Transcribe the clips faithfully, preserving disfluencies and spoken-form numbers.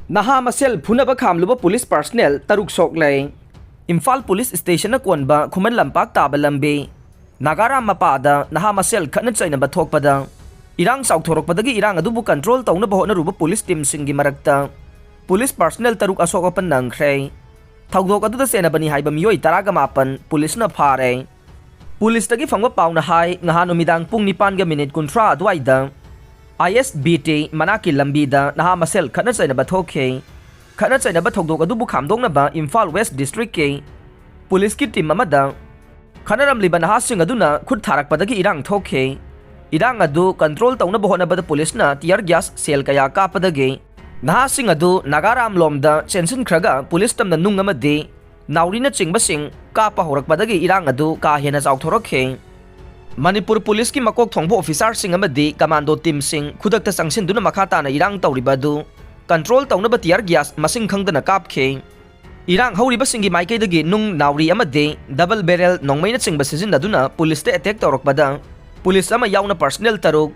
ꯅꯍꯥ ꯃꯁꯦꯜ ꯐꯨꯅꯕ ꯈꯥꯝꯂꯨꯕ police personal ꯇꯔꯨꯛ ꯁꯣꯛꯂꯦ꯫ ꯏꯝꯐꯥꯜ ꯄꯨꯂꯤꯁ ꯁ꯭ꯇꯦꯁꯟꯅ ꯀꯣꯟꯕ ꯈꯨꯃꯟ ꯂꯝꯄꯥꯛ ꯇꯥꯕ ꯂꯝꯕꯤ ꯅꯥꯒꯥꯔꯥꯝ ꯃꯄꯥꯗ ꯅꯍꯥ ꯃꯁꯦꯜ ꯈꯠꯅ ꯆꯩꯅꯕ ꯊꯣꯛꯄꯗ ꯏꯔꯥꯡ ꯆꯥꯎꯊꯣꯔꯛꯄꯗꯒꯤ ꯏꯔꯥꯡ ꯑꯗꯨꯕꯨ ꯀꯟꯇ꯭ꯔꯣꯜ ꯇꯧꯅꯕ ꯍꯣꯠꯅꯔꯨꯕ ꯄꯨꯂꯤꯁ ꯇꯤꯝꯁꯤꯡꯒꯤ ꯃꯔꯛꯇ ꯄꯨꯂꯤꯁ ꯄꯔꯁꯅꯦꯜ ꯇꯔꯨꯛ ꯑꯁꯣꯛ ꯑꯄꯟ ꯅꯪꯈ꯭ꯔꯦ꯫ ꯊꯧꯗꯣꯛ ꯑꯗꯨꯗ ꯆꯦꯟꯅꯕꯅꯤ ꯍꯥꯏꯕ ꯃꯤꯑꯣꯏ ꯇꯔꯥꯒ ꯃꯥꯄꯟ ꯄꯨꯂꯤꯁꯅ ꯐꯥꯔꯦ꯫ ꯄꯨꯂꯤꯁꯇꯒꯤ ꯐꯪꯕ ꯄꯥꯎꯅ ꯍꯥꯏ, ꯉꯍꯥꯟ ꯅꯨꯃꯤꯗꯥꯡ ꯄꯨꯡ ꯅꯤꯄꯥꯟꯒ ꯃꯤꯅꯤꯠ ꯀꯨꯟꯊ꯭ꯔꯥ ꯑꯗꯨꯋꯥꯏꯗ ꯑꯥꯏ ꯑꯦꯁ ꯕꯤ ꯇꯤ ꯃꯅꯥꯛꯀꯤ ꯂꯝꯕꯤꯗ ꯅꯍꯥ ꯃꯁꯦꯜ ꯈꯠꯅ ꯆꯩꯅꯕ ꯊꯣꯛꯈꯤ꯫ ꯈꯠꯅ ꯆꯩꯅꯕ ꯊꯧꯗꯣꯛ ꯑꯗꯨꯕꯨ ꯈꯥꯝꯗꯣꯛꯅꯕ ꯏꯝꯐꯥꯜ ꯋꯦꯁ ꯗꯤꯁꯇ꯭ꯔꯤꯛꯀꯤ ꯄꯨꯂꯤꯁꯀꯤ ꯇꯤꯝ ꯑꯃꯗ ꯈꯠꯅꯔꯝꯂꯤꯕ ꯅꯍꯥꯁꯤꯡ ꯑꯗꯨꯅ ꯈꯨꯠ ꯊꯥꯔꯛꯄꯗꯒꯤ ꯏꯔꯥꯡ ꯊꯣꯛꯈꯤ꯫ ꯏꯔꯥꯡ ꯑꯗꯨ ꯀꯟꯇ꯭ꯔꯣꯜ ꯇꯧꯅꯕ ꯍꯣꯠꯅꯕꯗ ꯄꯨꯂꯤꯁꯅ ꯇꯤꯌꯔ ꯒ꯭ꯌꯥꯁ ꯁꯦꯜ ꯀꯌꯥ ꯀꯥꯞꯄꯗꯒꯤ ꯅꯍꯥꯁꯤꯡ ꯑꯗꯨ ꯅꯥꯒꯥꯔꯥꯝ ꯂꯣꯝꯗ ꯆꯦꯟꯁꯤꯟꯈ꯭ꯔꯒ ꯄꯨꯂꯤꯁ ꯇꯝꯅ ꯅꯨꯡ ꯑꯃꯗꯤ ꯅꯥꯎꯔꯤꯅꯆꯤꯡꯕꯁꯤꯡ ꯀꯥꯞꯄ ꯍꯧꯔꯛꯄꯗꯒꯤ ꯏꯔꯥꯡ ꯑꯗꯨ ꯀꯥ ꯍꯦꯟꯅ ꯆꯥꯎꯊꯣꯔꯛꯈꯤ꯫ ꯃꯅꯤꯄꯨꯔ ꯄꯨꯂꯤꯁꯀꯤ ꯃꯀꯣꯛ ꯊꯣꯡꯕ ꯑꯣꯐꯤꯁꯥꯔꯁꯤꯡ ꯑꯃꯗꯤ ꯀꯃꯥꯟꯗꯣ ꯇꯤꯝꯁꯤꯡ ꯈꯨꯗꯛꯇ ꯆꯪꯁꯤꯟꯗꯨꯅ ꯃꯈꯥ ꯇꯥꯅ ꯏꯔꯥꯡ ꯇꯧꯔꯤꯕ ꯑꯗꯨ ꯀꯟꯇ꯭ꯔꯣꯜ ꯇꯧꯅꯕ ꯇꯤꯌꯔ ꯒ꯭ꯌꯥꯁ ꯃꯁꯤꯡ ꯈꯪꯗꯅ ꯀꯥꯞꯈꯤ꯫ ꯏꯔꯥꯡ ꯍꯧꯔꯤꯕꯁꯤꯡꯒꯤ ꯃꯥꯏꯀꯩꯗꯒꯤ ꯅꯨꯡ, ꯅꯥꯎꯔꯤ ꯑꯃꯗꯤ ꯗꯕꯜ ꯕꯦꯔꯦꯜ ꯅꯣꯡꯃꯩꯅꯆꯤꯡꯕ ꯁꯤꯖꯤꯟꯅꯗꯨꯅ ꯄꯨꯂꯤꯁꯇ ꯑꯦꯇꯦꯛ ꯇꯧꯔꯛꯄꯗ ꯄꯨꯂꯤꯁ ꯑꯃ ꯌꯥꯎꯅ ꯄꯔꯁꯅꯦꯜ ꯇꯔꯨꯛ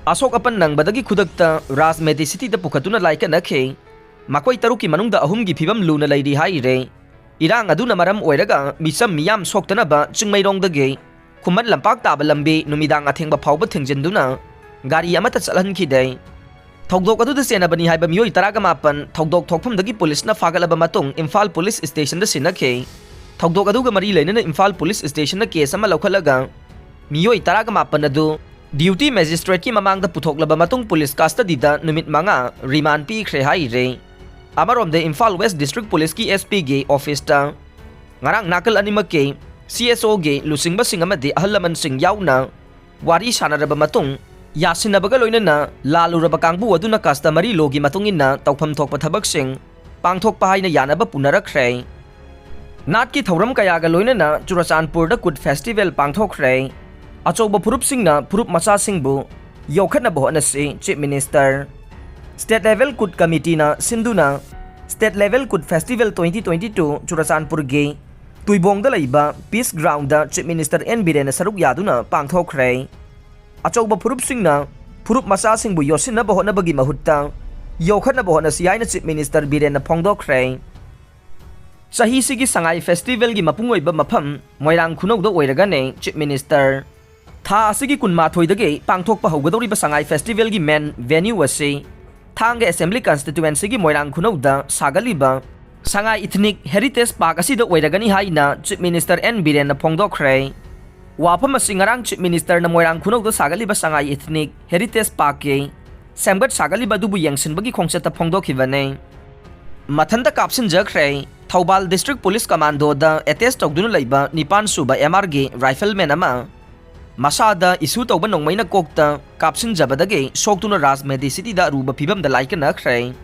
ꯑꯁꯣꯛ ꯑꯄꯟ ꯅꯪꯕꯗꯒꯤ ꯈꯨꯗꯛꯇ ꯔꯥꯖ ꯃꯦꯗꯤꯁꯤꯇꯤꯗ ꯄꯨꯈꯠꯇꯨꯅ ꯂꯥꯏꯀꯠꯅꯈꯤ꯫ ꯃꯈꯣꯏ ꯇꯔꯨꯛꯀꯤ ꯃꯅꯨꯡꯗ ꯑꯍꯨꯝꯒꯤ ꯐꯤꯕꯝ ꯂꯨꯅ ꯂꯩꯔꯤ ꯍꯥꯏꯔꯦ꯫ ꯏꯔꯥꯡ ꯑꯗꯨꯅ ꯃꯔꯝ ꯑꯣꯏꯔꯒ ꯃꯤꯆꯝ ꯃꯤꯌꯥꯝ ꯁꯣꯛꯇꯅꯕ ꯆꯤꯡꯃꯩꯔꯣꯡꯗꯒꯤ ꯈꯨꯃꯟ ꯂꯝꯄꯥꯛ ꯇꯥꯕ ꯂꯝꯕꯤ ꯅꯨꯃꯤꯗꯥꯡ ꯑꯊꯦꯡꯕ ꯐꯥꯎꯕ ꯊꯤꯡꯖꯤꯟꯗꯨꯅ ꯒꯥꯔꯤ ꯑꯃꯠꯇ ꯆꯠꯍꯟꯈꯤꯗꯦ꯫ ꯊꯧꯗꯣꯛ ꯑꯗꯨꯗ ꯆꯦꯟꯅꯕꯅꯤ ꯍꯥꯏꯕ ꯃꯤꯑꯣꯏ ꯇꯔꯥꯒ ꯃꯥꯄꯟ ꯊꯧꯗꯣꯛ ꯊꯣꯛꯐꯝꯗꯒꯤ ꯄꯨꯂꯤꯁꯅ ꯐꯥꯒꯠꯂꯕ ꯃꯇꯨꯡ ꯏꯝꯐꯥꯜ ꯄꯨꯂꯤꯁ ꯁ꯭ꯇꯦꯁꯟꯗ ꯁꯤꯟꯅꯈꯤ꯫ ꯊꯧꯗꯣꯛ ꯑꯗꯨꯒ ꯃꯔꯤ ꯂꯩꯅꯅ ꯏꯝꯐꯥꯜ ꯄꯨꯂꯤꯁ ꯁ꯭ꯇꯦꯁꯟꯅ ꯀꯦꯁ ꯑꯃ ꯂꯧꯈꯠꯂꯒ ꯃꯤꯑꯣꯏ ꯇꯔꯥꯒ ꯃꯥꯄꯟ ꯑꯗꯨ ꯗ꯭ꯌꯨꯇꯤ ꯃꯦꯖꯤꯁꯇ꯭ꯔꯦꯠꯀꯤ ꯃꯃꯥꯡꯗ ꯄꯨꯊꯣꯛꯂꯕ ꯃꯇꯨꯡ ꯄꯨꯂꯤꯁ ꯀꯁꯇꯗꯤꯗ ꯅꯨꯃꯤꯠ ꯃꯉꯥ ꯔꯤꯃꯥꯟ ꯄꯤꯈ꯭ꯔꯦ ꯍꯥꯏꯔꯦ꯫ ꯑꯃꯔꯣꯝꯗ ꯏꯝꯐꯥꯜ ꯋꯦꯁ ꯗꯤꯁꯇ꯭ꯔꯤꯛ ꯄꯨꯂꯤꯁꯀꯤ ꯑꯦꯁ ꯄꯤꯒꯤ ꯑꯣꯐꯤꯁꯇ ꯉꯔꯥꯡ ꯅꯥꯀꯜ ꯑꯅꯤꯃꯛꯀꯤ ꯁꯤ ꯑꯦꯁ ꯑꯣꯒꯤ ꯂꯨꯆꯤꯡꯕꯁꯤꯡ ꯑꯃꯗꯤ ꯑꯍꯜ ꯂꯃꯟꯁꯤꯡ ꯌꯥꯎꯅ ꯋꯥꯔꯤ ꯁꯥꯟꯅꯔꯕ ꯃꯇꯨꯡ ꯌꯥꯁꯤꯟꯅꯕꯒ ꯂꯣꯏꯅꯅ ꯂꯥꯜꯂꯨꯔꯕ ꯀꯥꯡꯕꯨ ꯑꯗꯨꯅ customary lawꯒꯤ ꯃꯇꯨꯡ ꯏꯟꯅ ꯇꯧꯐꯝ ꯊꯣꯛꯄ ꯊꯕꯛꯁꯤꯡ ꯄꯥꯡꯊꯣꯛꯄ ꯍꯥꯏꯅ ꯌꯥꯅꯕ ꯄꯨꯅꯔꯛꯈ꯭ꯔꯦ꯫ ꯅꯥꯠꯀꯤ ꯊꯧꯔꯝ ꯀꯌꯥꯒ ꯂꯣꯏꯅꯅ ꯆꯨꯔꯆꯥꯟꯄꯨꯔꯗ ꯀꯨꯠ ꯐꯦꯁꯇꯤꯚꯦꯜ ꯄꯥꯡꯊꯣꯛꯈ꯭ꯔꯦ꯫ ꯑꯆꯧꯕ ꯐꯨꯔꯨꯞꯁꯤꯡꯅ ꯐꯨꯔꯨꯞ ꯃꯆꯥꯁꯤꯡꯕꯨ ꯌꯣꯛꯈꯠꯅꯕ ꯍꯣꯠꯅꯁꯤ, chief minister. State level Kut ꯀꯃꯤꯇꯤꯅ ꯁꯤꯟꯗꯨꯅ state level Kut festival twenty twenty two ꯆꯨꯔꯆꯥꯟꯄꯨꯔꯒꯤ ꯇꯨꯏꯕꯣꯡꯗ ꯂꯩꯕ peace ground chief minister N ꯕꯤꯔꯦꯟꯅ ꯁꯔꯨꯛ ꯌꯥꯗꯨꯅ ꯄꯥꯡꯊꯣꯛꯈ꯭ꯔꯦ꯫ ꯑꯆꯧꯕ ꯐꯨꯔꯨꯞꯁꯤꯡꯅ ꯐꯨꯔꯨꯞ ꯃꯆꯥꯁꯤꯡꯕꯨ ꯌꯣꯠꯁꯤꯟꯅꯕ ꯍꯣꯠꯅꯕꯒꯤ ꯃꯍꯨꯠꯇ ꯌꯣꯛꯈꯠꯅꯕ ꯍꯣꯠꯅꯁꯤ ꯍꯥꯏꯅ Chief Minister ꯕꯤꯔꯦꯟꯅ ꯐꯣꯡꯗꯣꯛꯈ꯭ꯔꯦ꯫ ꯆꯍꯤꯁꯤꯒꯤ ꯁꯉꯥꯏ ꯐꯦꯁꯇꯤꯚꯦꯜꯒꯤ ꯃꯄꯨꯡ ꯑꯣꯏꯕ ꯃꯐꯝ ꯃꯣꯏꯔꯥꯡ ꯈꯨꯅꯧꯗ ꯑꯣꯏꯔꯒꯅꯤ꯫ Chief Minister ꯊꯥ ꯑꯁꯤꯒꯤ ꯀꯨꯟꯃꯥꯊꯣꯏꯗꯒꯤ ꯄꯥꯡꯊꯣꯛꯄ ꯍꯧꯒꯗꯧꯔꯤꯕ ꯁꯉꯥꯏ ꯐꯦꯁꯇꯤꯚꯦꯜꯒꯤ main venue ꯑꯁꯤ ꯊꯥꯡꯒ Assembly Constituencyꯒꯤ ꯃꯣꯏꯔꯥꯡ ꯈꯨꯅꯧꯗ ꯁꯥꯒꯠꯂꯤꯕ ꯁꯉꯥꯏ Ethnic Heritage Park ꯑꯁꯤꯗ ꯑꯣꯏꯔꯒꯅꯤ ꯍꯥꯏꯅ Chief Minister ꯑꯦꯟ ꯕꯤꯔꯦꯟꯅ ꯐꯣꯡꯗꯣꯛꯈ꯭ꯔꯦ꯫ ꯋꯥꯐꯝ ꯑꯁꯤ ꯉꯔꯥꯡ Chief Ministerꯅ ꯃꯣꯏꯔꯥꯡ ꯈꯨꯅꯧꯗ ꯁꯥꯒꯠꯂꯤꯕ ꯁꯉꯥꯏ Ethnic Heritage Parkꯀꯤ ꯁꯦꯝꯒꯠ ꯁꯥꯒꯠꯂꯤꯕ ꯑꯗꯨꯕꯨ ꯌꯦꯡꯁꯤꯟꯕꯒꯤ ꯈꯣꯡꯆꯠꯇ ꯐꯣꯡꯗꯣꯛꯈꯤꯕꯅꯤ꯫ ꯃꯊꯟꯇ ꯀꯥꯞꯁꯤꯟꯖꯈ꯭ꯔꯦ꯫ ꯊꯧꯕꯥꯜ District Police Commandoꯗ attach ꯇꯧꯗꯨꯅ ꯂꯩꯕ ꯅꯤꯄꯥꯟ ꯁꯨꯕ ꯑꯦꯝ ꯑꯥꯔꯒꯤ rifleman ꯑꯃ ꯃꯁꯥꯗ issue ꯇꯧꯕ ꯅꯣꯡꯃꯩꯅ ꯀꯣꯛꯇ ꯀꯥꯞꯁꯤꯟꯖꯕꯗꯒꯤ ꯁꯣꯛꯇꯨꯅ ꯔꯥꯖꯃꯦꯙꯤ ꯁꯤꯇꯤꯗ ꯑꯔꯨꯕ ꯐꯤꯕꯝꯗ ꯂꯥꯏꯀꯠꯅꯈ꯭ꯔꯦ꯫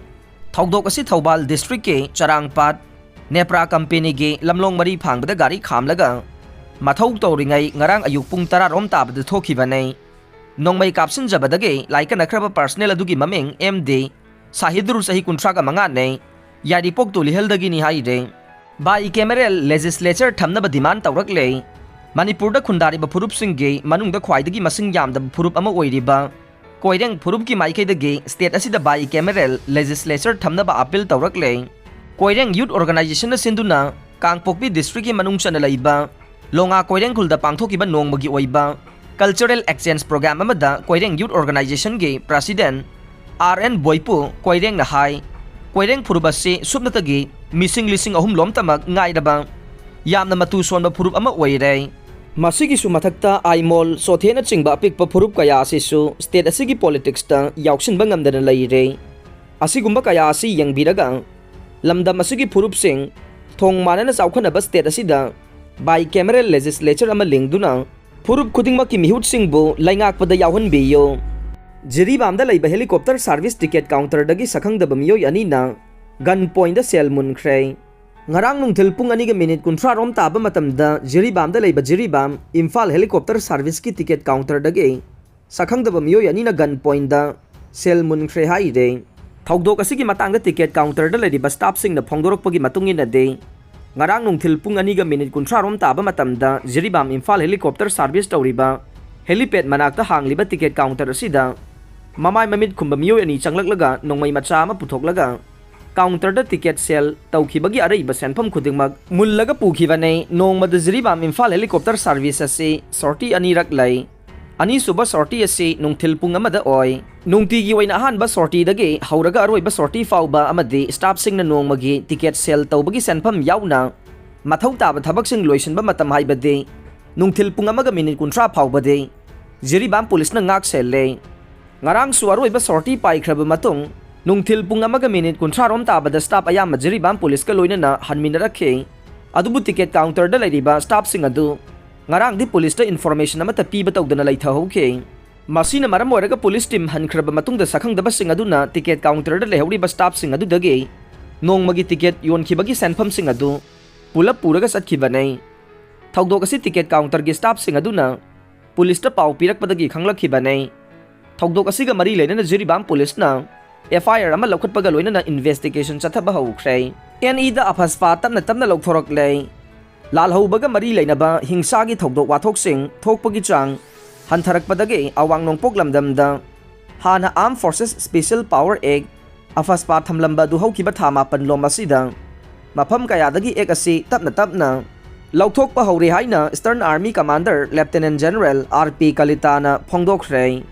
ꯊꯧꯗꯣꯛ ꯑꯁꯤ ꯊꯧꯕꯥꯜ districtꯀꯤ ꯆꯔꯥꯡꯄꯥꯠ ꯅꯦꯄ꯭ꯔꯥ ꯀꯝꯄꯦꯅꯤꯒꯤ ꯂꯝꯂꯣꯡ ꯃꯔꯤ ꯐꯥꯡꯕꯗ ꯒꯥꯔꯤ ꯈꯥꯝꯂꯒ ꯃꯊꯧ ꯇꯧꯔꯤꯉꯩ ꯉꯔꯥꯡ ꯑꯌꯨꯛ ꯄꯨꯡ ꯇꯔꯥꯔꯣꯝ ꯇꯥꯕꯗ ꯊꯣꯛꯈꯤꯕꯅꯤ꯫ ꯅꯣꯡꯃꯩ ꯀꯥꯞꯁꯤꯟꯖꯕꯗꯒꯤ ꯂꯥꯏꯀꯠꯅꯈ꯭ꯔꯕ personnel ꯑꯗꯨꯒꯤ ꯃꯃꯤꯡ ꯑꯦꯝ ꯗꯤ ꯁꯥꯍꯤꯗꯨꯔ, ꯆꯍꯤ ꯀꯨꯟꯊ꯭ꯔꯥꯒ ꯃꯉꯥꯅꯤ, ꯌꯥꯏꯔꯤꯄꯣꯛ ꯇꯨꯂꯤꯍꯜꯗꯒꯤꯅꯤ ꯍꯥꯏꯔꯦ꯫ Bicameral legislature ꯊꯝꯅꯕ demand ꯇꯧꯔꯛꯂꯦ꯫ ꯃꯅꯤꯄꯨꯔꯗ ꯈꯨꯟꯗꯥꯔꯤꯕ ꯐꯨꯔꯨꯞꯁꯤꯡꯒꯤ ꯃꯅꯨꯡꯗ ꯈ꯭ꯋꯥꯏꯗꯒꯤ ꯃꯁꯤꯡ ꯌꯥꯝꯗꯕ ꯐꯨꯔꯨꯞ ꯑꯃ ꯑꯣꯏꯔꯤꯕ ꯀꯣꯏꯔꯦꯡ ꯐꯨꯔꯨꯞꯀꯤ ꯃꯥꯏꯀꯩꯗꯒꯤ state ꯑꯁꯤꯗ bicameral legislature ꯊꯝꯅꯕ appeal ꯇꯧꯔꯛꯂꯦ꯫ ꯀꯣꯏꯔꯦꯡ Youth Organizationꯅ ꯁꯤꯟꯗꯨꯅ ꯀꯥꯡꯄꯣꯛꯄꯤ districtꯀꯤ ꯃꯅꯨꯡ ꯆꯟꯅ ꯂꯩꯕ ꯂꯣꯉꯥ ꯀꯣꯏꯔꯦꯡ ꯈꯨꯜꯗ ꯄꯥꯡꯊꯣꯛꯈꯤꯕ ꯅꯣꯡꯃꯒꯤ ꯑꯣꯏꯕ cultural exchange program ꯑꯃꯗ ꯀꯣꯏꯔꯦꯡ Youth Organizationꯒꯤ president ꯑꯥꯔ ꯑꯦꯟ ꯕꯣꯏꯄꯨ ꯀꯣꯏꯔꯦꯡꯅ ꯍꯥꯏ, ꯀꯣꯏꯔꯦꯡ ꯐꯨꯔꯨꯞ ꯑꯁꯤ ꯁꯨꯞꯅꯇꯒꯤ ꯃꯤꯁꯤꯡ ꯂꯤꯁꯤꯡ ꯑꯍꯨꯝ ꯂꯣꯝꯇꯃꯛ ꯉꯥꯏꯔꯕ ꯌꯥꯝꯅ ꯃꯇꯨ ꯁꯣꯟꯕ ꯐꯨꯔꯨꯞ ꯑꯃ ꯑꯣꯏꯔꯦ꯫ ꯃꯁꯤꯒꯤꯁꯨ ꯃꯊꯛꯇ ꯑꯥꯏꯃꯣꯜ, ꯆꯣꯊꯦꯅꯆꯤꯡꯕ ꯑꯄꯤꯛꯄ ꯐꯨꯔꯨꯞ ꯀꯌꯥ ꯑꯁꯤꯁꯨ state ꯑꯁꯤꯒꯤ politicsꯇ ꯌꯥꯎꯁꯤꯟꯕ ꯉꯝꯗꯅ ꯂꯩꯔꯦ꯫ ꯑꯁꯤꯒꯨꯝꯕ ꯀꯌꯥ ꯑꯁꯤ ꯌꯦꯡꯕꯤꯔꯒ ꯂꯝꯗꯝ ꯑꯁꯤꯒꯤ ꯐꯨꯔꯨꯞꯁꯤꯡ ꯊꯣꯡ ꯃꯥꯟꯅꯅ ꯆꯥꯎꯈꯠꯅꯕ state ꯑꯁꯤꯗ bicameral legislature ꯑꯃ ꯂꯤꯡꯗꯨꯅ ꯐꯨꯔꯨꯞ ꯈꯨꯗꯤꯡꯃꯛꯀꯤ ꯃꯤꯍꯨꯠꯁꯤꯡꯕꯨ ꯂꯩꯉꯥꯛꯄꯗ ꯌꯥꯎꯍꯟꯕꯤꯌꯨ꯫ ꯖꯤꯔꯤꯕꯥꯝꯗ ꯂꯩꯕ helicopter service ticket counterꯗꯒꯤ ꯁꯛꯈꯪꯗꯕ ꯃꯤꯑꯣꯏ ꯑꯅꯤꯅ gun pointꯗ ꯁꯦꯜ ꯃꯨꯟꯈ꯭ꯔꯦ꯫ ꯉꯔꯥꯡ ꯅꯨꯡꯊꯤꯜ ꯄꯨꯡ ꯑꯅꯤꯒ minute ꯀꯨꯟꯊ꯭ꯔꯥ ꯔꯣꯝ ꯇꯥꯕ ꯃꯇꯝꯗ ꯖꯤꯔꯤꯕꯥꯝꯗ ꯂꯩꯕ ꯖꯤꯔꯤꯕꯥꯝ ꯏꯝꯐꯥꯜ helicopter serviceꯀꯤ ticket counterꯗꯒꯤ ꯁꯛꯈꯪꯗꯕ ꯃꯤꯑꯣꯏ ꯑꯅꯤꯅ gun pointꯗ ꯁꯦꯜ ꯃꯨꯟꯈ꯭ꯔꯦ ꯍꯥꯏꯔꯦ꯫ ꯊꯧꯗꯣꯛ ꯑꯁꯤꯒꯤ ꯃꯇꯥꯡꯗ ticket counterꯗ ꯂꯩꯔꯤꯕ staffꯁꯤꯡꯅ ꯐꯣꯡꯗꯣꯔꯛꯄꯒꯤ ꯃꯇꯨꯡ ꯏꯟꯅꯗꯤ, ꯉꯔꯥꯡ ꯅꯨꯡꯊꯤꯜ ꯄꯨꯡ ꯑꯅꯤꯒ minute ꯀꯨꯟꯊ꯭ꯔꯥ ꯔꯣꯝ ꯇꯥꯕ ꯃꯇꯝꯗ ꯖꯤꯔꯤꯕꯥꯝ ꯏꯝꯐꯥꯜ helicopter service ꯇꯧꯔꯤꯕ helipad ꯃꯅꯥꯛꯇ ꯍꯥꯡꯂꯤꯕ ticket counter ꯑꯁꯤꯗ ꯃꯃꯥꯏ ꯃꯃꯤꯠ ꯈꯨꯝꯕ ꯃꯤꯑꯣꯏ ꯑꯅꯤ ꯆꯪꯂꯛꯂꯒ ꯅꯣꯡꯃꯩ ꯃꯆꯥ ꯑꯃ ꯄꯨꯊꯣꯛꯂꯒ counter ꯗ ticket sale ꯇꯧꯈꯤꯕꯒꯤ ꯑꯔꯩꯕ ꯁꯦꯟꯐꯝ ꯈꯨꯗꯤꯡꯃꯛ ꯃꯨꯜꯂꯒ ꯄꯨꯈꯤꯕꯅꯤ꯫ ꯅꯣꯡꯃꯗ ꯖꯤꯔꯤꯕꯥꯝ ꯏꯝꯐꯥꯜ helicopter service ꯑꯁꯤ sortie ꯑꯅꯤꯔꯛ ꯂꯩ꯫ ꯑꯅꯤꯁꯨꯕ sortie ꯑꯁꯤ ꯅꯨꯡꯊꯤꯜ ꯄꯨꯡ ꯑꯃꯗ ꯑꯣꯏ꯫ ꯅꯨꯡꯇꯤꯒꯤ ꯑꯣꯏꯅ ꯑꯍꯥꯟꯕ sortie ꯗꯒꯤ ꯍꯧꯔꯒ ꯑꯔꯣꯏꯕ sortie ꯐꯥꯎꯕ ꯑꯃꯗꯤ staff ꯁꯤꯡꯅ ꯅꯣꯡꯃꯒꯤ ticket sale ꯇꯧꯕꯒꯤ ꯁꯦꯟꯐꯝ ꯌꯥꯎꯅ ꯃꯊꯧ ꯇꯥꯕ ꯊꯕꯛꯁꯤꯡ ꯂꯣꯏꯁꯤꯟꯕ ꯃꯇꯝ, ꯍꯥꯏꯕꯗꯤ ꯅꯨꯡꯊꯤꯜ ꯄꯨꯡ ꯑꯃꯒ minute ꯀꯨꯟꯊ꯭ꯔꯥ ꯐꯥꯎꯕꯗꯤ ꯖꯤꯔꯤꯕꯥꯝ ꯄꯨꯂꯤꯁꯅ ꯉꯥꯛ ꯁꯦꯜꯂꯦ꯫ ꯉꯔꯥꯡꯁꯨ ꯑꯔꯣꯏꯕ sortie ꯄꯥꯏꯈ꯭ꯔꯕ ꯃꯇꯨꯡ ꯅꯨꯡꯊꯤꯜ ꯄꯨꯡ ꯑꯃꯒ minute ꯀꯨꯟꯊ꯭ꯔꯥ ꯔꯣꯝ ꯇꯥꯕꯗ staff ꯑꯌꯥꯝꯕ ꯖꯤꯔꯤꯕꯥꯝ ꯄꯨꯂꯤꯁꯀ ꯂꯣꯏꯅꯅ ꯍꯟꯃꯤꯟꯅꯔꯛꯈꯤ꯫ ꯑꯗꯨꯕꯨ ticket counter ꯗ ꯂꯩꯔꯤꯕ staff ꯁꯤꯡ ꯑꯗꯨ ꯉꯔꯥꯡꯗꯤ ꯄꯨꯂꯤꯁꯇ information ꯑꯃꯠꯇ ꯄꯤꯕ ꯇꯧꯗꯅ ꯂꯩꯊꯍꯧꯈꯤ꯫ ꯃꯁꯤꯅ ꯃꯔꯝ ꯑꯣꯏꯔꯒ ꯄꯨꯂꯤꯁ team ꯍꯟꯈ꯭ꯔꯕ ꯃꯇꯨꯡꯗ ꯁꯛꯈꯪꯗꯕꯁꯤꯡ ꯑꯗꯨꯅ ticket counter ꯗ ꯂꯩꯍꯧꯔꯤꯕ staff ꯁꯤꯡ ꯑꯗꯨꯗꯒꯤ ꯅꯣꯡꯃꯒꯤ ticket ꯌꯣꯟꯈꯤꯕꯒꯤ ꯁꯦꯟꯐꯝꯁꯤꯡ ꯑꯗꯨ ꯄꯨꯂꯞ ꯄꯨꯔꯒ ꯆꯠꯈꯤꯕꯅꯤ꯫ ꯊꯧꯗꯣꯛ ꯑꯁꯤ ticket counter ꯒꯤ staff ꯁꯤꯡ ꯑꯗꯨꯅ ꯄꯨꯂꯤꯁꯇ ꯄꯥꯎ ꯄꯤꯔꯛꯄꯗꯒꯤ ꯈꯪꯂꯛꯈꯤꯕꯅꯤ꯫ ꯊꯧꯗꯣꯛ ꯑꯁꯤꯒ ꯃꯔꯤ ꯂꯩꯅꯅ ꯖꯤꯔꯤꯕꯥꯝ ꯄꯨꯂꯤꯁꯅ F I R ꯑꯃ ꯂꯧꯈꯠꯄꯒ ꯂꯣꯏꯅꯅ investigation ꯆꯠꯊꯕ ꯍꯧꯈ꯭ꯔꯦ꯫ ꯑꯦꯟ ꯏꯗ ꯑꯐꯁꯄꯥ ꯇꯞꯅ ꯇꯞꯅ ꯂꯧꯊꯣꯔꯛꯂꯦ꯫ ꯂꯥꯜꯍꯧꯕꯒ ꯃꯔꯤ ꯂꯩꯅꯕ ꯍꯤꯡꯁꯥꯒꯤ ꯊꯧꯗꯣꯛ ꯋꯥꯊꯣꯛꯁꯤꯡ ꯊꯣꯛꯄꯒꯤ ꯆꯥꯡ ꯍꯟꯊꯔꯛꯄꯗꯒꯤ ꯑꯋꯥꯡ ꯅꯣꯡꯄꯣꯛ ꯂꯝꯗꯝꯗ ꯍꯥꯟꯅ Armed Forces Special Power Act, ꯑꯐꯁꯄꯥ ꯊꯝꯂꯝꯕ ꯑꯗꯨ ꯍꯧꯈꯤꯕ ꯊꯥ ꯃꯥꯄꯟ ꯂꯣꯝ ꯑꯁꯤꯗ ꯃꯐꯝ ꯀꯌꯥꯗꯒꯤ act ꯑꯁꯤ ꯇꯞꯅ ꯇꯞꯅ ꯂꯧꯊꯣꯛꯄ ꯍꯧꯔꯦ ꯍꯥꯏꯅ Eastern Army Commander Lieutenant General R P ꯀꯂꯤꯇꯥꯅ ꯐꯣꯡꯗꯣꯛꯈ꯭ꯔꯦ꯫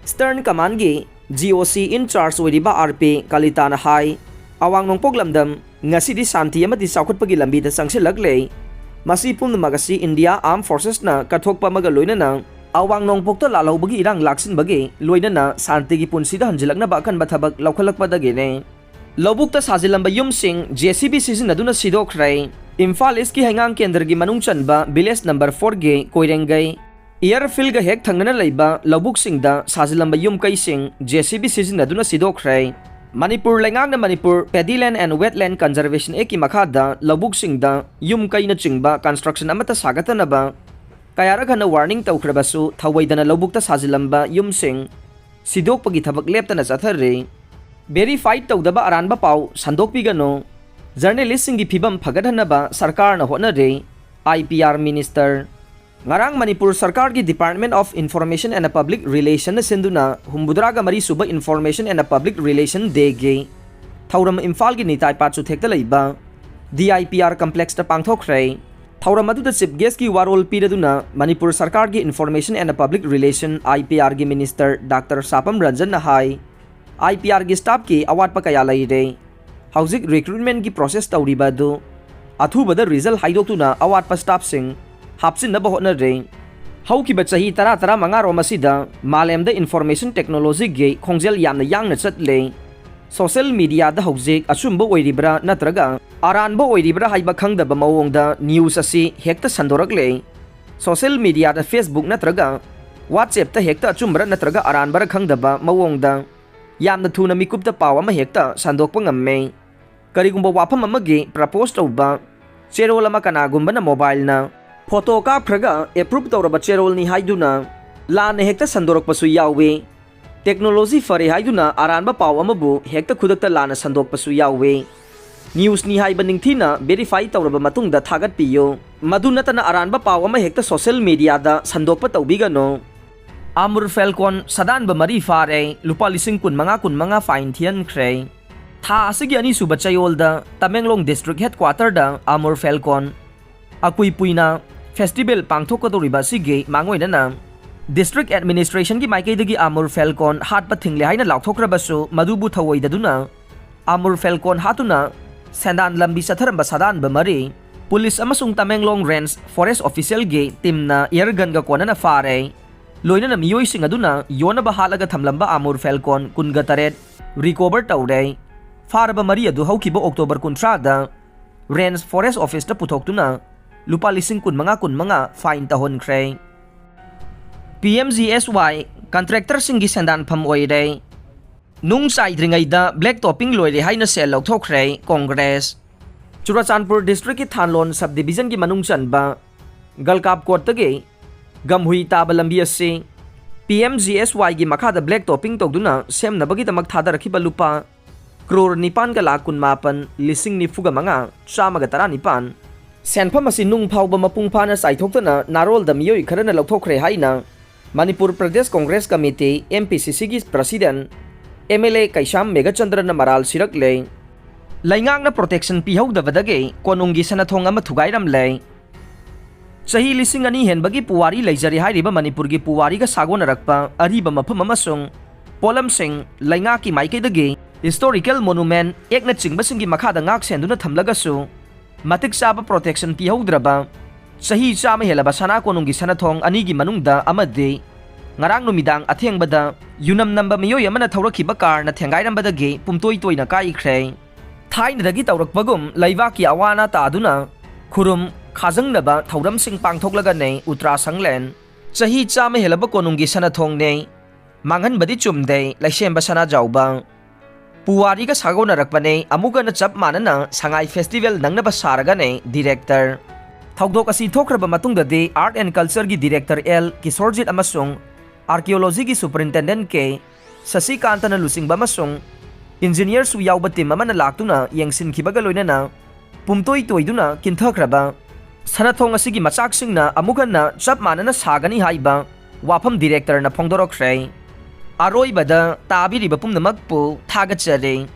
Eastern Command ꯒꯤ G O C in charge ꯑꯣꯏꯔꯤꯕ R P ꯀꯂꯤꯇꯥꯅ ꯍꯥꯏ, ꯑꯋꯥꯡ ꯅꯣꯡꯄꯣꯛ ꯂꯝꯗꯝ ꯉꯁꯤꯗꯤ ꯁꯥꯟꯇꯤ ꯑꯃꯗꯤ ꯆꯥꯎꯈꯠꯄꯒꯤ ꯂꯝꯕꯤꯗ ꯆꯪꯁꯤꯜꯂꯛꯂꯦ꯫ ꯃꯁꯤ ꯄꯨꯝꯅꯃꯛ ꯑꯁꯤ India Armed Forces ꯅ ꯀꯠꯊꯣꯛꯄ ꯑꯃꯒ ꯂꯣꯏꯅꯅ ꯑꯋꯥꯡ ꯅꯣꯡꯄꯣꯛꯇ ꯂꯥꯜꯍꯧꯕꯒꯤ ꯏꯔꯥꯡ ꯂꯥꯛꯁꯤꯟꯕꯒꯤ ꯂꯣꯏꯅꯅ ꯁꯥꯟꯇꯤꯒꯤ ꯄꯨꯟꯁꯤꯗ ꯍꯟꯖꯤꯜꯂꯛꯅꯕ ꯑꯀꯟꯕ ꯊꯕꯛ ꯂꯧꯈꯠꯂꯛꯄꯗꯒꯤꯅꯤ꯫ ꯂꯧꯕꯨꯛꯇ ꯁꯥꯖꯤꯜꯂꯝꯕ ꯌꯨꯝꯁꯤꯡ J C B ꯁꯤꯖꯤꯟꯅꯗꯨꯅ ꯁꯤꯗꯣꯛꯈ꯭ꯔꯦ꯫ ꯏꯝꯐꯥꯜ ꯏꯁꯀꯤ ꯍꯩꯉꯥꯡ ꯀꯦꯟꯗ꯭ꯔꯒꯤ ꯃꯅꯨꯡ ꯆꯟꯕ village number four ꯒꯤ ꯀꯣꯏꯔꯦꯡꯒꯩ airfield ꯒ ꯍꯦꯛ ꯊꯪꯅꯅ ꯂꯩꯕ ꯂꯧꯕꯨꯛꯁꯤꯡꯗ ꯁꯥꯖꯤꯜꯂꯝꯕ ꯌꯨꯝ ꯀꯩꯁꯤꯡ J C B ꯁꯤꯖꯤꯟꯅꯗꯨꯅ ꯁꯤꯗꯣꯛꯈ꯭ꯔꯦ꯫ ꯃꯅꯤꯄꯨꯔ ꯂꯩꯉꯥꯛꯅ Manipur Paddy Land and Wetland Conservation Act ꯀꯤ ꯃꯈꯥꯗ ꯂꯧꯕꯨꯛꯁꯤꯡꯗ ꯌꯨꯝ ꯀꯩꯅꯆꯤꯡꯕ construction ꯑꯃꯠꯇ ꯁꯥꯒꯠꯇꯅꯕ ꯀꯌꯥꯔꯛ ꯍꯟꯅ warning ꯇꯧꯈ꯭ꯔꯕꯁꯨ ꯊꯧꯑꯣꯏꯗꯅ ꯂꯧꯕꯨꯛꯇ ꯁꯥꯖꯤꯜꯂꯝꯕ ꯌꯨꯝꯁꯤꯡ ꯁꯤꯗꯣꯛꯄꯒꯤ ꯊꯕꯛ ꯂꯦꯞꯇꯅ ꯆꯠꯊꯔꯤ꯫ Verified ꯇꯧꯗꯕ ꯑꯔꯥꯟꯕ ꯄꯥꯎ ꯁꯟꯗꯣꯛꯄꯤꯒꯅꯨ꯫ Journalist ꯁꯤꯡꯒꯤ ꯐꯤꯕꯝ ꯐꯒꯠꯍꯟꯅꯕ ꯁꯔꯀꯥꯔꯅ ꯍꯣꯠꯅꯔꯤ꯫ I P R Minister꯫ ꯉꯔꯥꯡ ꯃꯅꯤꯄꯨꯔ ꯁꯔꯀꯥꯔꯒꯤ Department of Information and Public Relationꯅ ꯁꯤꯟꯗꯨꯅ ꯍꯨꯝꯐꯨꯇꯔꯥꯒ ꯃꯔꯤ ꯁꯨꯕ Information and Public Relation Dayꯒꯤ ꯊꯧꯔꯝ ꯏꯝꯐꯥꯜꯒꯤ ꯅꯤꯇꯥꯏ ꯄꯥꯠ ꯆꯨꯊꯦꯛꯇ ꯂꯩꯕ D I P R complexꯇ ꯄꯥꯡꯊꯣꯛꯈ꯭ꯔꯦ꯫ ꯊꯧꯔꯝ ꯑꯗꯨꯗ chief guestꯀꯤ ꯋꯥꯔꯣꯜ ꯄꯤꯔꯗꯨꯅ ꯃꯅꯤꯄꯨꯔ ꯁꯔꯀꯥꯔꯒꯤ Information and Public Relation, I P Rꯒꯤ minister Doctor ꯁꯥꯄꯝ ꯔꯟꯖꯟꯅ high, I P Rꯒꯤ staffꯀꯤ ꯑꯋꯥꯠꯄ ꯀꯌꯥ ꯂꯩꯔꯦ꯫ ꯍꯧꯖꯤꯛ recruitmentꯀꯤ process ꯇꯧꯔꯤꯕ ꯑꯗꯨ ꯑꯊꯨꯕꯗ result ꯍꯥꯏꯗꯣꯛꯇꯨꯅ ꯑꯋꯥꯠꯄ staffꯁꯤꯡ ꯍꯥꯞꯆꯤꯟꯅꯕ ꯍꯣꯠꯅꯔꯦ꯫ ꯍꯧꯈꯤꯕ ꯆꯍꯤ ꯇꯔꯥ ꯇꯔꯥꯃꯉꯥꯔꯣꯝ ꯑꯁꯤꯗ ꯃꯥꯂꯦꯝꯗ information technologyꯒꯤ ꯈꯣꯡꯖꯦꯜ ꯌꯥꯝꯅ ꯌꯥꯡꯅ ꯆꯠꯂꯦ꯫ Social mediaꯗ ꯍꯧꯖꯤꯛ ꯑꯆꯨꯝꯕ ꯑꯣꯏꯔꯤꯕ꯭ꯔꯥ ꯅꯠꯇ꯭ꯔꯒ ꯑꯔꯥꯟꯕ ꯑꯣꯏꯔꯤꯕ꯭ꯔꯥ ꯍꯥꯏꯕ ꯈꯪꯗꯕ ꯃꯑꯣꯡꯗ news ꯑꯁꯤ ꯍꯦꯛꯇ ꯁꯟꯗꯣꯔꯛꯂꯦ꯫ Social mediaꯗ Facebook ꯅꯠꯇ꯭ꯔꯒ WhatsAppꯇ ꯍꯦꯛꯇ ꯑꯆꯨꯝꯕꯔꯥ ꯅꯠꯇ꯭ꯔꯒ ꯑꯔꯥꯟꯕꯔꯥ ꯈꯪꯗꯕ ꯃꯑꯣꯡꯗ ꯌꯥꯝꯅ ꯊꯨꯅ ꯃꯤꯀꯨꯞꯇ ꯄꯥꯎ ꯑꯃ ꯍꯦꯛꯇ ꯁꯟꯗꯣꯛꯄ ꯉꯝꯃꯦ꯫ ꯀꯔꯤꯒꯨꯝꯕ ꯋꯥꯐꯝ ꯑꯃꯒꯤ propose ꯇꯧꯕ ꯆꯦꯔꯣꯜ ꯑꯃ ꯀꯅꯥꯒꯨꯝꯕꯅ mobileꯅ photo ꯀꯥꯞꯈ꯭ꯔꯒ approve ꯇꯧꯔꯕ ꯆꯦꯔꯣꯜꯅꯤ ꯍꯥꯏꯗꯨꯅ ꯂꯥꯟꯅ ꯍꯦꯛꯇ ꯁꯟꯗꯣꯔꯛꯄꯁꯨ ꯌꯥꯎꯏ꯫ Technology ꯐꯔꯦ ꯍꯥꯏꯗꯨꯅ ꯑꯔꯥꯟꯕ ꯄꯥꯎ ꯑꯃꯕꯨ ꯍꯦꯛꯇ ꯈꯨꯗꯛꯇ ꯂꯥꯟꯅ ꯁꯟꯗꯣꯛꯄꯁꯨ ꯌꯥꯎꯏ꯫ Newsꯅꯤ ꯍꯥꯏꯕ ꯅꯤꯡꯊꯤꯅ verify ꯇꯧꯔꯕ ꯃꯇꯨꯡꯗ ꯊꯥꯒꯠꯄꯤꯌꯨ꯫ ꯃꯗꯨ ꯅꯠꯇꯅ ꯑꯔꯥꯟꯕ ꯄꯥꯎ ꯑꯃ ꯍꯦꯛꯇ social mediaꯗ ꯁꯟꯗꯣꯛꯄ ꯇꯧꯕꯤꯒꯅꯨ꯫ Amur Falcon ꯁꯥꯗꯥꯟꯕ ꯃꯔꯤ ꯐꯥꯔꯦ, ꯂꯨꯄꯥ ꯂꯤꯁꯤꯡ ꯀꯨꯟꯃꯉꯥ ꯀꯨꯟꯃꯉꯥ fine ꯊꯤꯍꯟꯈ꯭ꯔꯦ꯫ ꯊꯥ ꯑꯁꯤꯒꯤ ꯑꯅꯤꯁꯨꯕ ꯆꯌꯣꯜꯗ Tamenglong district headquarterꯗ Amur Falcon ꯑꯀꯨꯏ ꯄꯨꯏꯅ festival ꯄꯥꯡꯊꯣꯛꯀꯗꯧꯔꯤꯕ ꯑꯁꯤꯒꯤ ꯃꯥꯡꯑꯣꯏꯅꯅ district administrationꯒꯤ ꯃꯥꯏꯀꯩꯗꯒꯤ Amur Falcon ꯍꯥꯠꯄ ꯊꯤꯡꯂꯦ ꯍꯥꯏꯅ ꯂꯥꯎꯊꯣꯛꯈ꯭ꯔꯕꯁꯨ, ꯃꯗꯨꯕꯨ ꯊꯧꯑꯣꯏꯗꯗꯨꯅ Amur Falcon ꯍꯥꯠꯇꯨꯅ ꯁꯦꯟꯗꯥꯟ ꯂꯝꯕꯤ ꯆꯠꯊꯔꯝꯕ ꯁꯥꯗꯥꯟꯕ ꯃꯔꯤ police ꯑꯃꯁꯨꯡ ꯇꯃꯦꯡꯂꯣꯡ range forest officialꯒꯤ teamꯅ air gunꯒ ꯀꯣꯟꯅꯅ ꯐꯥꯔꯦ꯫ ꯂꯣꯏꯅꯅ ꯃꯤꯑꯣꯏꯁꯤꯡ ꯑꯗꯨꯅ ꯌꯣꯟꯅꯕ ꯍꯥꯠꯂꯒ ꯊꯝꯂꯝꯕ Amur Falcon ꯀꯨꯟꯒ ꯇꯔꯦꯠ recover ꯇꯧꯔꯦ꯫ ꯐꯥꯔꯕ ꯃꯔꯤ ꯑꯗꯨ ꯍꯧꯈꯤꯕ October ꯀꯨꯟꯊ꯭ꯔꯥꯗ range forest officeꯇ ꯄꯨꯊꯣꯛꯇꯨꯅ ꯂꯨꯄꯥ ꯂꯤꯁꯤꯡ ꯀꯨꯟꯃꯉꯥ ꯀꯨꯟꯃꯉꯥ fine ꯇꯧꯍꯟꯈ꯭ꯔꯦ꯫ P M G S Y contractorꯁꯤꯡꯒꯤ ꯁꯦꯟꯗꯥꯟꯐꯝ ꯑꯣꯏꯔꯦ꯫ ꯅꯨꯡ ꯆꯥꯏꯗ꯭ꯔꯤꯉꯩꯗ black topping ꯂꯣꯏꯔꯦ ꯍꯥꯏꯅ ꯁꯦꯜ ꯂꯧꯊꯣꯛꯈ꯭ꯔꯦ Congress꯫ ꯆꯨꯔꯆꯥꯟꯄꯨꯔ districtꯀꯤ ꯊꯥꯟꯂꯣꯟ sub divisionꯒꯤ ꯃꯅꯨꯡ ꯆꯟꯕ ꯒꯜꯀꯥꯞ ꯀꯣꯠꯇꯒꯤ ꯒꯝꯍꯨꯏ ꯇꯥꯕ ꯂꯝꯕꯤ ꯑꯁꯤ P M G S Yꯒꯤ ꯃꯈꯥꯗ black topping ꯇꯧꯗꯨꯅ ꯁꯦꯝꯅꯕꯒꯤꯗꯃꯛ ꯊꯥꯗꯔꯛꯈꯤꯕ ꯂꯨꯄꯥ ꯀ꯭ꯔꯣꯔ ꯅꯤꯄꯥꯟꯒ ꯂꯥꯈ ꯀꯨꯟꯃꯥꯄꯟ ꯂꯤꯁꯤꯡ ꯅꯤꯐꯨꯒ ꯃꯉꯥ ꯆꯥꯝꯃꯒ ꯇꯔꯥꯅꯤꯄꯥꯟ ꯁꯦꯟꯐꯝ ꯑꯁꯤ ꯅꯨꯡ ꯐꯥꯎꯕ ꯃꯄꯨꯡ ꯐꯥꯅ ꯆꯥꯏꯊꯣꯛꯇꯅ ꯅꯥꯔꯣꯜꯗ ꯃꯤꯑꯣꯏ ꯈꯔꯅ ꯂꯧꯊꯣꯛꯈ꯭ꯔꯦ ꯍꯥꯏꯅ ꯃꯅꯤꯄꯨꯔ ꯄ꯭ꯔꯗꯦꯁ ꯀꯣꯡꯒ꯭ꯔꯦꯁ ꯀꯃꯤꯇꯤ, MPCCꯒꯤ president, MLA ꯀꯩꯁꯥꯝ ꯃꯦꯘꯆꯟꯗ꯭ꯔꯅ ꯃꯔꯥꯜ ꯁꯤꯔꯛꯂꯦ꯫ ꯂꯩꯉꯥꯛꯅ protection ꯄꯤꯍꯧꯗꯕꯗꯒꯤ ꯀꯣꯅꯨꯡꯒꯤ ꯁꯅꯥꯊꯣꯡ ꯑꯃ ꯊꯨꯒꯥꯏꯔꯝꯂꯦ꯫ ꯆꯍꯤ ꯂꯤꯁꯤꯡ ꯑꯅꯤ ꯍꯦꯟꯕꯒꯤ ꯄꯨꯋꯥꯔꯤ ꯂꯩꯖꯔꯦ ꯍꯥꯏꯔꯤꯕ ꯃꯅꯤꯄꯨꯔꯒꯤ ꯄꯨꯋꯥꯔꯤꯒ ꯁꯥꯒꯣꯟꯅꯔꯛꯄ ꯑꯔꯤꯕ ꯃꯐꯝ ꯑꯃꯁꯨꯡ ꯄꯣꯠꯂꯝꯁꯤꯡ ꯂꯩꯉꯥꯛꯀꯤ ꯃꯥꯏꯀꯩꯗꯒꯤ Historical Monument Actꯅꯆꯤꯡꯕꯁꯤꯡꯒꯤ ꯃꯈꯥꯗ ꯉꯥꯛ ꯁꯦꯟꯗꯨꯅ ꯊꯝꯂꯒꯁꯨ, ꯃꯇꯤꯛ ꯆꯥꯕ protection ꯄꯤꯍꯧꯗ꯭ꯔꯕ ꯆꯍꯤ ꯆꯥꯝꯃ ꯍꯦꯜꯂꯕ ꯁꯅꯥ ꯀꯣꯅꯨꯡꯒꯤ ꯁꯅꯥꯊꯣꯡ ꯑꯅꯤꯒꯤ ꯃꯅꯨꯡꯗ ꯑꯃꯗꯤ ꯉꯔꯥꯡ ꯅꯨꯃꯤꯗꯥꯡ ꯑꯊꯦꯡꯕꯗ ꯌꯨꯅꯝ ꯅꯝꯕ ꯃꯤꯑꯣꯏ ꯑꯃꯅ ꯊꯧꯔꯛꯈꯤꯕ carꯅ ꯊꯦꯡꯒꯥꯏꯔꯝꯕꯗꯒꯤ ꯄꯨꯝꯇꯣꯏ ꯇꯣꯏꯅ ꯀꯥꯏꯈ꯭ꯔꯦ꯫ ꯊꯥꯏꯅꯗꯒꯤ ꯇꯧꯔꯛꯄꯒꯨꯝ ꯂꯩꯕꯥꯛꯀꯤ ꯑꯋꯥ ꯑꯅꯥ ꯇꯥꯗꯨꯅ ꯈꯨꯔꯨꯝ ꯈꯥꯖꯪꯅꯕ ꯊꯧꯔꯝꯁꯤꯡ ꯄꯥꯡꯊꯣꯛꯂꯒꯅꯦ ꯎꯇ꯭ꯔꯥꯁꯪꯂꯦꯟ ꯆꯍꯤ ꯆꯥꯝꯃ ꯍꯦꯜꯂꯕ ꯀꯣꯅꯨꯡꯒꯤ ꯁꯅꯥꯊꯣꯡꯅꯦ꯫ ꯃꯥꯡꯍꯟꯕꯗꯤ ꯆꯨꯝꯗꯦ, ꯂꯩꯁꯦꯝꯕ ꯁꯅꯥꯖꯥꯎꯕ꯫ ꯄꯨꯋꯥꯔꯤꯒ ꯁꯥꯒꯣꯟꯅꯔꯛꯄꯅꯦ, ꯑꯃꯨꯛ ꯍꯟꯅ ꯆꯞ ꯃꯥꯟꯅꯅ ꯁꯉꯥꯏ festival ꯅꯪꯅꯕ ꯁꯥꯔꯒꯅꯦ director꯫ ꯊꯧꯗꯣꯛ ꯑꯁꯤ ꯊꯣꯛꯈ꯭ꯔꯕ ꯃꯇꯨꯡꯗꯗꯤ Art and Cultureꯒꯤ director L ꯀꯤꯁꯣꯔꯖꯤꯠ ꯑꯃꯁꯨꯡ Archaeologyꯒꯤ superintendent K ꯁꯁꯤꯀꯥꯟꯇꯅ ꯂꯨꯆꯤꯡꯕ ꯑꯃꯁꯨꯡ engineerꯁꯨ ꯌꯥꯎꯕ team ꯑꯃꯅ ꯂꯥꯛꯇꯨꯅ ꯌꯦꯡꯁꯤꯟꯈꯤꯕꯒ ꯂꯣꯏꯅꯅ ꯄꯨꯝꯇꯣꯏ ꯇꯣꯏꯗꯨꯅ ꯀꯤꯟꯊꯈ꯭ꯔꯕ ꯁꯅꯥꯊꯣꯡ ꯑꯁꯤꯒꯤ ꯃꯆꯥꯛꯁꯤꯡꯅ ꯑꯃꯨꯛ ꯍꯟꯅ ꯆꯞ ꯃꯥꯟꯅꯅ ꯁꯥꯒꯅꯤ ꯍꯥꯏꯕ ꯋꯥꯐꯝ directorꯅ ꯐꯣꯡꯗꯣꯔꯛꯈ꯭ꯔꯦ꯫ ꯑꯔꯣꯏꯕꯗ ꯇꯥꯕꯤꯔꯤꯕ ꯄꯨꯝꯅꯃꯛꯄꯨ ꯊꯥꯒꯠꯆꯔꯤ꯫